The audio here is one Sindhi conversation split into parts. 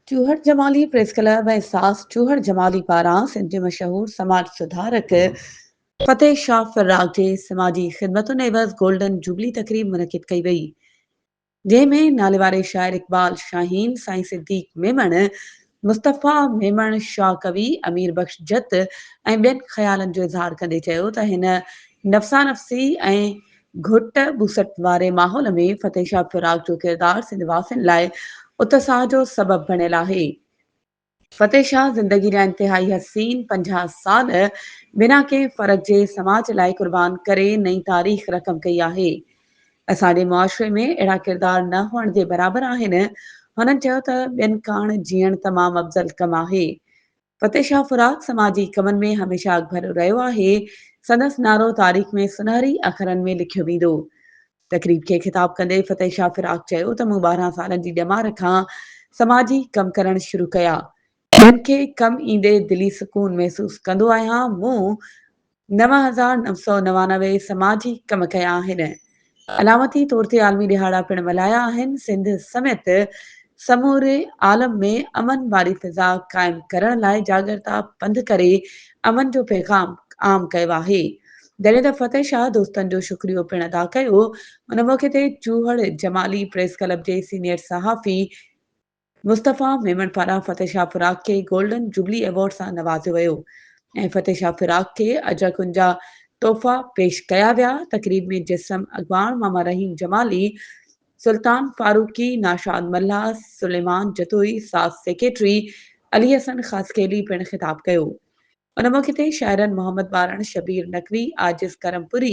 چوهڙ جمالي پريس ڪلب ۽ ساس چوهڙ جمالي پاران سنڌ جي مشهور سماج سڌارڪ فتح شاهه فراق جي سماجي خدمتن عيوض گولڊن جوبلي تقريب منعقد ڪئي وئي جنهن ۾ ناليواري شاعر اقبال شاهين، سائين صديق ميمڻ، مصطفيٰ ميمڻ، شاهه ڪوي امير بخش جت ۽ ٻين خيالن جو اظهار ڪندي چيو ته هن نفسانفسي ۽ گهٽ ٻوسٽ واري ماحول ۾ فتح شاهه فراق جو ڪردار سنڌ واسين لاء اتساهه جو سبب بڻيل آهي. فتح شاهه زندگي جا انتهائي حسين 50 سال بنا ڪنهن فرق جي سماج لاء قربان ڪري نئين تاريخ رقم ڪئي آهي. اسان جي معاشري ۾ اهڙا ڪردار نه هئڻ جي برابر آهن. هنن چيو ته ٻين ڪاڻ جيئڻ تمام افضل ڪم آهي. فتح شاهه فراق سماجي ڪمن ۾ هميشه اڳڀرو رهيو آهي، سندس نعرو تاريخ ۾ سنهري اکرن ۾ لکيو ويندو. تقريب کي خطاب ڪندي فتح شاهه فراق چيو ته مون 12 سالن جي ڄمار کان سماجي ڪم ڪرڻ شروع ڪيا، ٻين کي ڪم ايندي دلي سڪون محسوس ڪندو آهيان، مون 9999 سماجي ڪم ڪيا آهن. علامتي طور تي عالمي ڏهاڙا پڻ ملهايا آهن. سنڌ سميت سموري عالم ۾ امن واري فضا قائم ڪرڻ لاء جاڳرتا پنڌ ڪري امن جو پيغام عام ڪيو آهي. جڏهن ته فتح شاهه دوستن جو شڪريو پڻ ادا ڪيو. ان موقعي تي چوهڙ جمالي پريس ڪلب جي سينيئر صحافي مصطفيٰ ميمڻ پاران فتح شاهه فراق کي گولڊن جوبلي ايوارڊ سان نوازيو ويو ۽ فتح شاهه فراق کي اجرڪن جا تحفا پيش ڪيا ويا. تقريب ۾ جسم اڳواڻ ماما رحيم جمالي، سلطان فاروقي، ناشاد ملاح، سليمان جتوئي، ساز سيڪريٽري علي حسن خاصخيلي پڻ خطاب ڪيو. ان موقعي تي شاعرن محمد ٻارڻ، شبير نقوي، عاجز ڪرم پوري،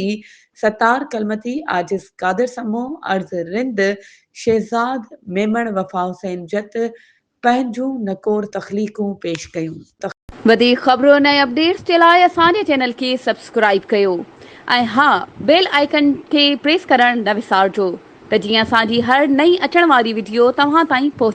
ستار ڪلمتي، عاجز قادر سمون، عرض رند، شهزاد ميمڻ، وفا حسين جت پنهنجون نڪور تخليقون پيش ڪيون. وڌيڪ خبرن ۽ اپڊيٽس جي لاء اسان جي چينل کي سبسڪرائيب ڪيو ۽ ها بيل آئيڪن کي پريس ڪرڻ نه وسارجو ته جيئن اسان جي هر نئين اچڻ واري وڊيو توهان تائين پهچي.